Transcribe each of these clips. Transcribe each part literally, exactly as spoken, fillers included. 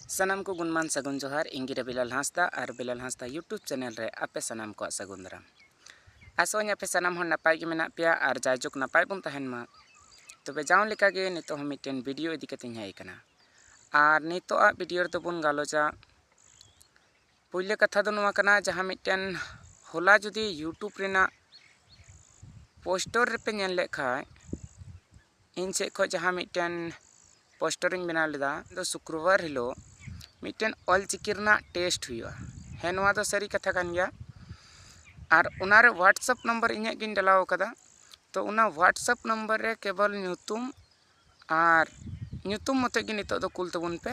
ᱥᱟᱱᱟᱢ ᱠᱚ ᱜᱩᱱᱢᱟᱱ ᱥᱟᱹᱜᱩᱱ ᱡᱚᱦᱟᱨ᱾ ᱤᱧ ᱜᱮ ᱨᱟᱵᱤᱞᱟᱞ ᱦᱟᱸᱥᱫᱟ ᱟᱨ ᱵᱤᱞᱟᱞ ᱦᱟᱸᱥᱫᱟ YouTube channel ᱨᱮ ᱟᱯᱮ ᱥᱟᱱᱟᱢ ᱠᱚᱣᱟᱜ ᱥᱟᱹᱜᱩᱱ ᱫᱟᱨᱟᱢ᱾ ᱟᱥᱚᱜ ᱟᱹᱧ ᱟᱯᱮ ᱥᱟᱱᱟᱢ ᱦᱚᱲ ᱱᱟᱯᱟᱭ ᱜᱮ ᱢᱮᱱᱟᱜ ᱯᱮᱭᱟ ᱟᱨ ᱡᱟᱭᱡᱩᱜᱽ ᱱᱟᱯᱟᱭ ᱵᱚᱱ ᱛᱟᱦᱮᱱ ᱢᱟ᱾ ᱛᱚᱵᱮ ᱡᱟᱣ ᱞᱮᱠᱟᱜᱮ ᱱᱤᱛᱚᱜ ᱦᱚᱸ ᱢᱤᱫᱴᱮᱱ video ᱤᱫᱤ ᱠᱟᱛᱮᱧ ᱦᱮᱡ ᱟᱠᱟᱱᱟ᱾ ᱟᱨ ᱱᱤᱛᱚᱜ ᱟᱜ video ᱨᱮᱫᱚ ᱵᱚᱱ ᱜᱟᱞᱚᱪᱟ, ᱯᱩᱭᱞᱟᱹ ᱠᱟᱛᱷᱟ ᱫᱚ ᱱᱚᱣᱟ ᱠᱟᱱᱟ, ᱡᱟᱦᱟᱸ ᱢᱤᱫᱴᱮᱱ ᱦᱚᱞᱟ ᱡᱩᱫᱤ YouTube ᱨᱮᱱᱟᱜ poster ᱨᱮᱯᱮ ᱧᱮᱞ ᱞᱮᱫ ᱠᱷᱟᱡ, ᱤᱧ ᱥᱮᱫ ᱠᱷᱚᱡ ᱡᱟᱦᱟᱸ ᱢᱤᱫᱴᱮᱱ poster ᱤᱧ ᱵᱮᱱᱟᱣ ᱞᱮᱫᱟ, ᱫᱚ ᱥᱩᱠᱨᱚᱵᱟᱨ ᱦᱤᱞᱳᱜ ᱢᱤᱫᱴᱮᱱ ᱚᱞᱪᱤᱠᱤ ᱨᱮᱱᱟᱜ test ᱦᱩᱭᱩᱜᱼᱟ᱾ ᱦᱮᱸ, ᱱᱚᱣᱟ ᱫᱚ ᱥᱟᱹᱨᱤ ᱠᱟᱛᱷᱟ ᱠᱟᱱ ᱜᱮᱭᱟ᱾ ᱟᱨ ᱚᱱᱟᱨᱮ WhatsApp number ᱤᱧᱟᱹᱜ ᱜᱤᱧ ᱰᱟᱞᱟᱣ ᱟᱠᱟᱫᱟ᱾ ᱛᱚ ᱚᱱᱟ WhatsApp number ᱨᱮ ᱠᱮᱵᱚᱞ ᱧᱩᱛᱩᱢ ᱟᱨ ᱧᱩᱛᱩᱢ ᱢᱚᱛᱚᱡ ᱜᱮ ᱱᱤᱛᱚᱜ ᱫᱚ ᱠᱩᱞ ᱛᱟᱵᱚᱱ ᱯᱮ,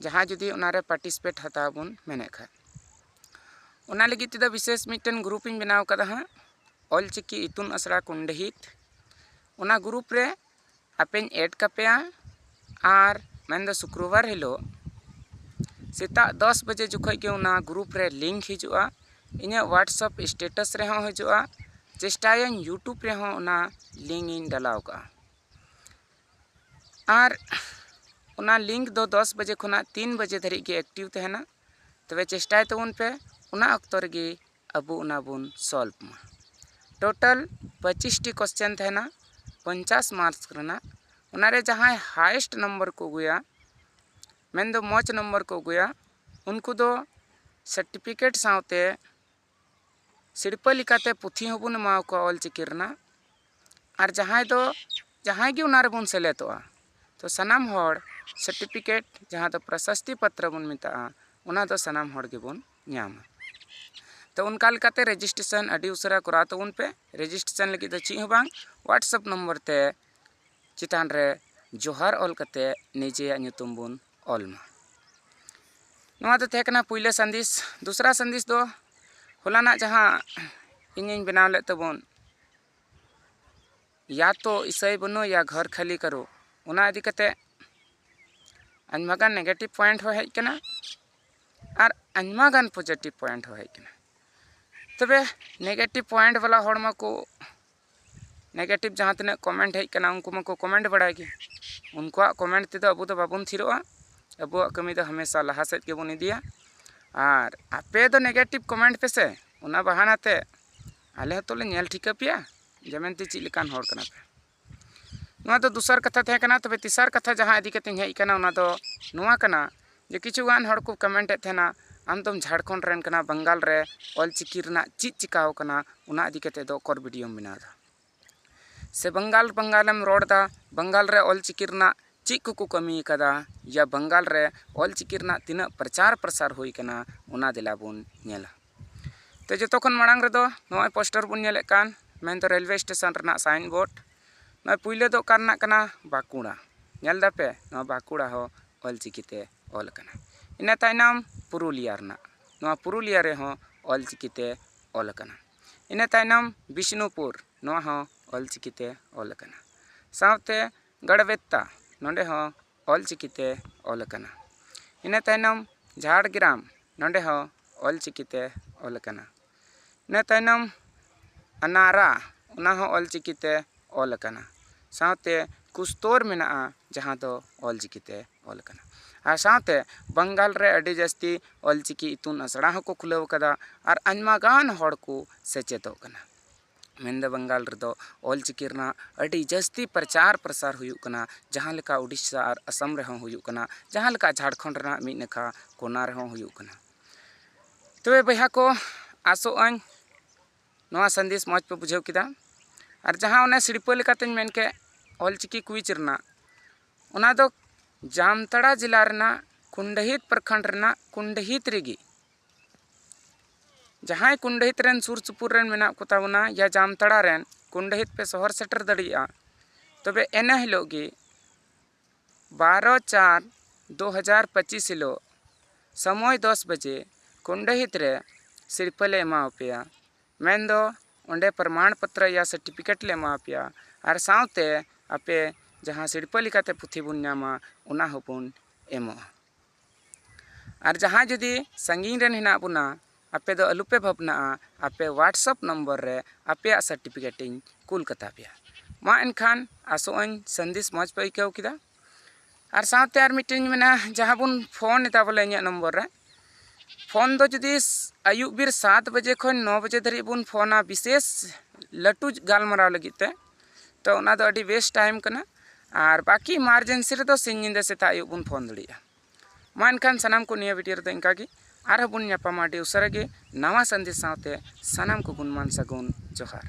ᱡᱟᱦᱟᱸᱭ ᱡᱩᱫᱤ ᱚᱱᱟᱨᱮ participate ᱦᱟᱛᱟᱣ ᱵᱚᱱ ᱢᱮᱱᱮᱫ ᱠᱷᱟᱡ᱾ ᱚᱱᱟ ᱞᱟᱹᱜᱤᱫ ᱛᱮᱫᱚ ᱵᱤᱥᱮᱥ ᱢᱤᱫᱴᱮᱱ group ᱤᱧ ᱵᱮᱱᱟᱣ ᱠᱟᱫᱟ ᱦᱟᱸᱜ, ᱚᱞᱪᱤᱠᱤ ᱤᱛᱩᱱ ᱟᱥᱲᱟ ᱠᱩᱱᱰᱟᱹᱦᱤᱛ᱾ ᱚᱱᱟ group ᱨᱮ ᱟᱯᱮᱧ add ᱠᱟᱯᱮᱭᱟ᱾ ᱟᱨ ᱢᱮᱱᱫᱚ ᱥᱩᱠᱨᱚᱵᱟᱨ ᱦᱤᱞᱳᱜ ᱥᱮᱛᱟᱜ ᱫᱚᱥ ᱵᱟᱡᱮ ᱡᱚᱠᱷᱚᱡ ᱜᱮ ᱚᱱᱟ group ᱨᱮ link ᱦᱤᱡᱩᱜᱼᱟ, ᱤᱧᱟᱹᱜ WhatsApp status ᱨᱮᱦᱚᱸ ᱦᱤᱡᱩᱜᱼᱟ᱾ ᱪᱮᱥᱴᱟᱭᱟᱹᱧ YouTube ᱨᱮᱦᱚᱸ ᱚᱱᱟ link ᱤᱧ ᱰᱟᱞᱟᱣ ᱠᱟᱜᱼᱟ᱾ ᱟᱨ ᱚᱱᱟ link ᱫᱚ ᱫᱚᱥ ᱵᱟᱡᱮ ᱠᱷᱚᱱᱟᱜ ᱛᱤᱱ ᱵᱟᱡᱮ ᱫᱷᱟᱹᱨᱤᱡ ᱜᱮ active ᱛᱟᱦᱮᱱᱟ᱾ ᱛᱚᱵᱮ ᱪᱮᱥᱴᱟᱭ ᱛᱟᱵᱚᱱ ᱯᱮ ᱚᱱᱟ ᱚᱠᱛᱚ ᱨᱮᱜᱮ ᱟᱵᱚ ᱚᱱᱟ ᱵᱚᱱ solve ᱢᱟ᱾ Total ᱯᱚᱸᱪᱤᱥ ᱴᱤ question ᱛᱟᱦᱮᱱᱟ ᱯᱚᱧᱪᱟᱥ marks ᱨᱮᱱᱟᱜ᱾ ᱚᱱᱟᱨᱮ ᱡᱟᱦᱟᱸᱭ highest number ᱠᱚ ᱟᱹᱜᱩᱭᱟ, ᱢᱮᱱᱫᱚ ᱢᱚᱡᱽ number ᱠᱚ ᱟᱹᱜᱩᱭᱟ, ᱩᱱᱠᱩ ᱫᱚ certificate ᱥᱟᱶᱛᱮ ᱥᱤᱨᱯᱟᱹ ᱞᱮᱠᱟᱛᱮ ᱯᱩᱛᱷᱤ ᱦᱚᱸᱵᱚᱱ ᱮᱢᱟ ᱠᱚᱣᱟ ᱚᱞᱪᱤᱠᱤ ᱨᱮᱱᱟᱜ᱾ ᱟᱨ ᱡᱟᱦᱟᱸᱭ ᱫᱚ, ᱡᱟᱦᱟᱸᱭ ᱜᱮ ᱚᱱᱟ ᱨᱮᱵᱚᱱ ᱥᱮᱞᱮᱫᱚᱜᱼᱟ, ᱛᱚ ᱥᱟᱱᱟᱢ ᱦᱚᱲ certificate, ᱡᱟᱦᱟᱸ ᱫᱚ ᱯᱨᱚᱥᱚᱥᱛᱤ ᱯᱚᱛᱨᱚ ᱵᱚᱱ ᱢᱮᱛᱟᱜᱼᱟ, ᱚᱱᱟ ᱫᱚ ᱥᱟᱱᱟᱢ ᱦᱚᱲ ᱜᱮᱵᱚᱱ ᱧᱟᱢᱟ᱾ ᱛᱚ ᱚᱱᱠᱟ ᱞᱮᱠᱟᱛᱮ registration ᱟᱹᱰᱤ ᱩᱥᱟᱹᱨᱟ ᱠᱚᱨᱟᱣ ᱛᱟᱵᱚᱱ ᱯᱮ᱾ Registration ᱞᱟᱹᱜᱤᱫ ᱫᱚ ᱪᱮᱫ ᱦᱚᱸ ᱵᱟᱝ, WhatsApp number ᱛᱮ ᱪᱮᱛᱟᱱ ᱨᱮ ᱡᱚᱦᱟᱨ ᱚᱞ ᱠᱟᱛᱮ ᱱᱤᱡᱮᱭᱟᱜ ᱧᱩᱛᱩᱢ ᱵᱚᱱ ᱚᱞ ᱢᱟ᱾ ᱱᱚᱣᱟ ᱫᱚ ᱛᱟᱦᱮᱸ ᱠᱟᱱᱟ ᱯᱩᱭᱞᱟᱹ ᱥᱟᱸᱫᱮᱥ᱾ ᱫᱚᱥᱨᱟ ᱥᱟᱸᱫᱮᱥ ᱫᱚ ᱦᱚᱞᱟᱱᱟᱜ ᱡᱟᱦᱟᱸ ᱤᱧᱤᱧ ᱵᱮᱱᱟᱣ ᱞᱮᱫ ᱛᱟᱵᱚᱱ, ᱭᱟ ᱛᱚ ᱤᱥᱟᱹᱭ ᱵᱟᱹᱱᱩ ᱭᱟ ᱜᱷᱚᱨ ᱠᱷᱟᱹᱞᱤ ᱠᱟᱨᱚ, ᱚᱱᱟ ᱤᱫᱤ ᱠᱟᱛᱮ ᱟᱭᱢᱟ ᱜᱟᱱ negative point ᱦᱚᱸ ᱦᱮᱡ ᱠᱟᱱᱟ ᱟᱨ ᱟᱭᱢᱟ ᱜᱟᱱ positive point ᱦᱚᱸ ᱦᱮᱡ ᱠᱟᱱᱟ᱾ ᱛᱚᱵᱮ negative point ᱵᱟᱞᱟ ᱦᱚᱲ ᱢᱟᱠᱚ negative ᱡᱟᱦᱟᱸ ᱛᱤᱱᱟᱹᱜ comment ᱦᱮᱡ ᱠᱟᱱᱟ, ᱩᱱᱠᱩ ᱢᱟᱠᱚ comment ᱵᱟᱲᱟᱭ ᱜᱮ᱾ ᱩᱱᱠᱩᱣᱟᱜ comment ᱛᱮᱫᱚ ᱟᱵᱚ ᱫᱚ ᱵᱟᱵᱚᱱ ᱛᱷᱤᱨᱚᱜᱼᱟ᱾ ᱟᱵᱚᱣᱟᱜ ᱠᱟᱹᱢᱤ ᱫᱚ ᱦᱟᱢᱮᱥᱟ ᱞᱟᱦᱟ ᱥᱮᱫ ᱜᱮᱵᱚᱱ ᱤᱫᱤᱭᱟ᱾ ᱟᱨ ᱟᱯᱮ ᱫᱚ negative comment ᱯᱮᱥᱮ, ᱚᱱᱟ ᱵᱟᱦᱟᱱᱟ ᱛᱮ ᱟᱞᱮ ᱦᱚᱸᱛᱚ ᱞᱮ ᱧᱮᱞ ᱴᱷᱤᱠᱟᱹ ᱯᱮᱭᱟ ᱡᱮ ᱢᱮᱱᱛᱮ ᱪᱮᱫ ᱞᱮᱠᱟᱱ ᱦᱚᱲ ᱠᱟᱱᱟ ᱯᱮ᱾ ᱱᱚᱣᱟ ᱫᱚ ᱫᱚᱥᱟᱨ ᱠᱟᱛᱷᱟ ᱛᱟᱦᱮᱸ ᱠᱟᱱᱟ᱾ ᱛᱚᱵᱮ ᱛᱮᱥᱟᱨ ᱠᱟᱛᱷᱟ ᱡᱟᱦᱟᱸ ᱤᱫᱤ ᱠᱟᱛᱮᱧ ᱦᱮᱡ ᱟᱠᱟᱱᱟ, ᱚᱱᱟ ᱫᱚ ᱱᱚᱣᱟ ᱠᱟᱱᱟ ᱡᱮ ᱠᱤᱪᱷᱩ ᱜᱟᱱ ᱦᱚᱲ ᱠᱚ comment ᱮᱫ ᱛᱟᱦᱮᱱᱟ, "ᱟᱢ ᱫᱚᱢ ᱡᱷᱟᱲᱠᱷᱚᱸᱰ ᱨᱮᱱ ᱠᱟᱱᱟ, ᱵᱟᱝᱜᱟᱞ ᱨᱮ ᱚᱞᱪᱤᱠᱤ ᱨᱮᱱᱟᱜ ᱪᱮᱫ ᱪᱤᱠᱟᱣ ᱠᱟᱱᱟ, ᱚᱱᱟ ᱤᱫᱤ ᱠᱟᱛᱮ ᱫᱚ ᱚᱠᱚᱨ video ᱢ ᱵᱮᱱᱟᱣ ᱮᱫᱟ?" ᱥᱮ ᱵᱟᱝᱜᱟᱞ, ᱵᱟᱝᱜᱟᱞᱮᱢ ᱨᱚᱲ ᱮᱫᱟ, ᱵᱟᱝᱜᱟᱞ ᱨᱮ ᱚᱞᱪᱤᱠᱤ ᱨᱮᱱᱟᱜ ᱪᱮᱫ ᱠᱚᱠᱚ ᱠᱟᱹᱢᱤ ᱟᱠᱟᱫᱟ, ᱭᱟ ᱵᱟᱝᱜᱟᱞ ᱨᱮ ᱚᱞᱪᱤᱠᱤ ᱨᱮᱱᱟᱜ ᱛᱤᱱᱟᱹᱜ ᱯᱨᱚᱪᱟᱨ ᱯᱨᱚᱥᱟᱨ ᱦᱩᱭ ᱟᱠᱟᱱᱟ, ᱚᱱᱟ ᱫᱮᱞᱟ ᱵᱚᱱ ᱧᱮᱞᱟ᱾ ᱛᱚ, ᱡᱚᱛᱚ ᱠᱷᱚᱱ ᱢᱟᱲᱟᱝ ᱨᱮᱫᱚ ᱱᱚᱜᱼᱚᱭ poster ᱵᱚᱱ ᱧᱮᱞᱮᱫ ᱠᱟᱱ, ᱢᱮᱱᱫᱚ railway station ᱨᱮᱱᱟᱜ sign board᱾ ᱱᱚᱜᱼᱚᱭ ᱯᱩᱭᱞᱟᱹ ᱫᱚ ᱚᱠᱟ ᱨᱮᱱᱟᱜ ᱠᱟᱱᱟ? ᱵᱟᱸᱠᱩᱲᱟ᱾ ᱧᱮᱞ ᱫᱟᱯᱮ, ᱱᱚᱣᱟ ᱵᱟᱸᱠᱩᱲᱟ ᱦᱚᱸ ᱚᱞᱪᱤᱠᱤ ᱛᱮ ᱚᱞ ᱟᱠᱟᱱᱟ᱾ ᱤᱱᱟᱹ ᱛᱟᱭᱱᱚᱢ ᱯᱩᱨᱩᱞᱤᱭᱟ ᱨᱮᱱᱟᱜ, ᱱᱚᱣᱟ ᱯᱩᱨᱩᱞᱤᱭᱟ ᱨᱮᱦᱚᱸ ᱚᱞᱪᱤᱠᱤ ᱛᱮ ᱚᱞ ᱟᱠᱟᱱᱟ᱾ ᱤᱱᱟᱹ ᱛᱟᱭᱱᱚᱢ ᱵᱤᱥᱱᱩᱯᱩᱨ, ᱱᱚᱣᱟ ᱦᱚᱸ ᱚᱞᱪᱤᱠᱤ ᱛᱮ ᱚᱞ ᱟᱠᱟᱱᱟ᱾ ᱥᱟᱶᱛᱮ ᱜᱟᱲᱵᱮᱛᱛᱟ, ᱱᱚᱰᱮ ᱦᱚᱸ ᱚᱞᱪᱤᱠᱤ ᱛᱮ ᱚᱞ ᱟᱠᱟᱱᱟ᱾ ᱤᱱᱟᱹ ᱛᱟᱭᱱᱚᱢ ᱡᱷᱟᱲᱜᱨᱟᱢ, ᱱᱚᱰᱮ ᱦᱚᱸ ᱚᱞᱪᱤᱠᱤ ᱛᱮ ᱚᱞ ᱟᱠᱟᱱᱟ᱾ ᱤᱱᱟᱹ ᱛᱟᱭᱱᱚᱢ ᱟᱱᱟᱨᱟ, ᱚᱱᱟ ᱦᱚᱸ ᱚᱞᱪᱤᱠᱤ ᱛᱮ ᱚᱞ ᱟᱠᱟᱱᱟ᱾ ᱥᱟᱶᱛᱮ ᱠᱩᱥᱛᱚᱨ ᱢᱮᱱᱟᱜᱼᱟ, ᱡᱟᱦᱟᱸ ᱫᱚ ᱚᱞᱪᱤᱠᱤ ᱛᱮ ᱚᱞ ᱟᱠᱟᱱᱟ᱾ ᱟᱨ ᱥᱟᱶᱛᱮ ᱵᱟᱝᱜᱟᱞ ᱨᱮ ᱟᱹᱰᱤ ᱡᱟᱹᱥᱛᱤ ᱚᱞᱪᱤᱠᱤ ᱤᱛᱩᱱ ᱟᱥᱲᱟ ᱦᱚᱸᱠᱚ ᱠᱷᱩᱞᱟᱹᱣ ᱟᱠᱟᱫᱟ ᱟᱨ ᱟᱭᱢᱟ ᱜᱟᱱ ᱦᱚᱲ ᱠᱚ ᱥᱮᱪᱮᱫᱚᱜ ᱠᱟᱱᱟ᱾ ᱢᱮᱱᱫᱚ ᱵᱟᱝᱜᱟᱞ ᱨᱮᱫᱚ ᱚᱞᱪᱤᱠᱤ ᱨᱮᱱᱟᱜ ᱟᱹᱰᱤ ᱡᱟᱹᱥᱛᱤ ᱯᱨᱚᱪᱟᱨ ᱯᱨᱚᱥᱟᱨ ᱦᱩᱭᱩᱜ ᱠᱟᱱᱟ, ᱡᱟᱦᱟᱸ ᱞᱮᱠᱟ ᱩᱰᱤᱥᱥᱟ ᱟᱨ ᱟᱥᱟᱢ ᱨᱮᱦᱚᱸ ᱦᱩᱭᱩᱜ ᱠᱟᱱᱟ, ᱡᱟᱦᱟᱸ ᱞᱮᱠᱟ ᱡᱷᱟᱲᱠᱷᱚᱸᱰ ᱨᱮᱱᱟᱜ ᱢᱤᱫ ᱱᱟᱠᱷᱟ ᱠᱚᱱᱟ ᱨᱮᱦᱚᱸ ᱦᱩᱭᱩᱜ ᱠᱟᱱᱟ᱾ ᱛᱚᱵᱮ ᱵᱚᱭᱦᱟ ᱠᱚ, ᱟᱥᱚᱜ ᱟᱹᱧ ᱱᱚᱣᱟ ᱥᱟᱸᱫᱮᱥ ᱢᱚᱡᱽ ᱯᱮ ᱵᱩᱡᱷᱟᱹᱣ ᱠᱮᱫᱟ᱾ ᱟᱨ ᱡᱟᱦᱟᱸ ᱚᱱᱮ ᱥᱤᱲᱯᱟᱹ ᱞᱮᱠᱟᱛᱮᱧ ᱢᱮᱱ ᱠᱮᱫ ᱚᱞᱪᱤᱠᱤ quiz ᱨᱮᱱᱟᱜ, ᱚᱱᱟ ᱫᱚ ᱡᱟᱢᱛᱟᱲᱟ ᱡᱮᱞᱟ ᱨᱮᱱᱟᱜ ᱠᱩᱱᱰᱟᱹᱦᱤᱛ ᱯᱨᱚᱠᱷᱚᱸᱰ ᱨᱮᱱᱟᱜ ᱠᱩᱱᱰᱟᱹᱦᱤᱛ ᱨᱮᱜᱮ ᱡᱟᱦᱟᱸᱭ ᱠᱩᱱᱰᱟᱹᱦᱤᱛ ᱨᱮᱱ ᱥᱩᱨ ᱥᱩᱯᱩᱨ ᱨᱮᱱ ᱢᱮᱱᱟᱜ ᱠᱚ ᱛᱟᱵᱚᱱᱟ ᱭᱟ ᱡᱟᱢᱛᱟᱲᱟ ᱨᱮᱱ ᱠᱩᱱᱰᱟᱹᱦᱤᱛ ᱯᱮ ᱥᱚᱦᱚᱨ ᱥᱮᱴᱮᱨ ᱫᱟᱲᱮᱭᱟᱜᱼᱟ, ᱛᱚᱵᱮ ᱤᱱᱟᱹ ᱦᱤᱞᱳᱜ ᱜᱮ ᱵᱟᱨᱚ ᱪᱟᱨ ᱫᱩ ᱦᱟᱡᱟᱨ ᱯᱚᱸᱪᱤᱥ ᱦᱤᱞᱳᱜ ᱥᱚᱢᱚᱭ ᱫᱚᱥ ᱵᱟᱡᱮ ᱠᱩᱱᱰᱟᱹᱦᱤᱛ ᱨᱮ ᱥᱤᱨᱯᱟᱹ ᱞᱮ ᱮᱢᱟᱣ ᱯᱮᱭᱟ᱾ ᱢᱮᱱᱫᱚ ᱚᱸᱰᱮ ᱯᱨᱚᱢᱟᱬ ᱯᱚᱛᱨᱚ ᱭᱟ certificate ᱞᱮ ᱮᱢᱟ ᱯᱮᱭᱟ ᱟᱨ ᱥᱟᱶᱛᱮ ᱟᱯᱮ ᱡᱟᱦᱟᱸ ᱥᱤᱨᱯᱟᱹ ᱞᱮᱠᱟᱛᱮ ᱯᱩᱛᱷᱤ ᱵᱚᱱ ᱧᱟᱢᱟ, ᱚᱱᱟ ᱦᱚᱸᱵᱚᱱ ᱮᱢᱚᱜᱼᱟ᱾ ᱟᱨ ᱡᱟᱦᱟᱸᱭ ᱡᱩᱫᱤ ᱥᱟᱺᱜᱤᱧ ᱨᱮᱱ ᱦᱮᱱᱟᱜ ᱵᱚᱱᱟ, ᱟᱯᱮ ᱫᱚ ᱟᱞᱚᱯᱮ ᱵᱷᱟᱵᱽᱱᱟᱜᱼᱟ, ᱟᱯᱮ WhatsApp ᱱᱚᱢᱵᱚᱨ ᱨᱮ ᱟᱯᱮᱭᱟᱜ certificate ᱤᱧ ᱠᱩᱞ ᱠᱟᱛᱟ ᱯᱮᱭᱟ᱾ ᱢᱟ ᱮᱱᱠᱷᱟᱱ ᱟᱥᱚᱜ ᱟᱹᱧ ᱥᱟᱸᱫᱮᱥ ᱢᱚᱡᱽ ᱯᱮ ᱟᱹᱭᱠᱟᱹᱣ ᱠᱮᱫᱟ᱾ ᱟᱨ ᱥᱟᱶᱛᱮ ᱟᱨ ᱢᱤᱫᱴᱮᱱ ᱢᱮᱱᱟ, ᱡᱟᱦᱟᱸ ᱵᱚᱱ ᱯᱷᱳᱱ ᱮᱫᱟ ᱵᱚᱞᱮ ᱤᱧᱟᱹᱜ ᱱᱚᱢᱵᱚᱨ ᱨᱮ, ᱯᱷᱳᱱ ᱫᱚ ᱡᱩᱫᱤ ᱟᱹᱭᱩᱵ ᱵᱤᱨ ᱥᱟᱛ ᱵᱟᱡᱮ ᱠᱷᱚᱱ ᱱᱚ ᱵᱟᱡᱮ ᱫᱷᱟᱹᱨᱤᱡ ᱵᱚᱱ ᱯᱷᱳᱱᱟ ᱵᱤᱥᱮᱥ ᱞᱟᱹᱴᱩ ᱜᱟᱞᱢᱟᱨᱟᱣ ᱞᱟᱹᱜᱤᱫ ᱛᱮ, ᱛᱚ ᱚᱱᱟ ᱫᱚ ᱟᱹᱰᱤ ᱵᱮᱥ ᱴᱟᱭᱤᱢ ᱠᱟᱱᱟ᱾ ᱟᱨ ᱵᱟᱹᱠᱤ ᱮᱢᱟᱨᱡᱮᱱᱥᱤ ᱨᱮᱫᱚ ᱥᱤᱧ ᱧᱤᱫᱟᱹ ᱥᱮᱛᱟᱜ ᱟᱹᱭᱩᱵ ᱵᱚᱱ ᱯᱷᱳᱱ ᱫᱟᱲᱮᱭᱟᱜᱼᱟ᱾ ᱢᱟ ᱮᱱᱠᱷᱟᱱ ᱥᱟᱱᱟᱢ ᱠᱚ ᱱᱤᱭᱟᱹ ᱵᱷᱤᱰᱤᱭᱳ ᱨᱮᱫᱚ ᱤᱱᱠᱟ ᱜᱮ, ᱟᱨᱦᱚᱸ ᱵᱚᱱ ᱧᱟᱯᱟᱢᱟ ᱟᱹᱰᱤ ᱩᱥᱟᱹᱨᱟ ᱜᱮ ᱱᱟᱣᱟ ᱥᱟᱸᱫᱮᱥ ᱥᱟᱶᱛᱮ᱾ ᱥᱟᱱᱟᱢ ᱠᱚᱵᱚᱱ ᱢᱟᱱ ᱥᱟᱹᱜᱩᱱ ᱡᱚᱦᱟᱨ᱾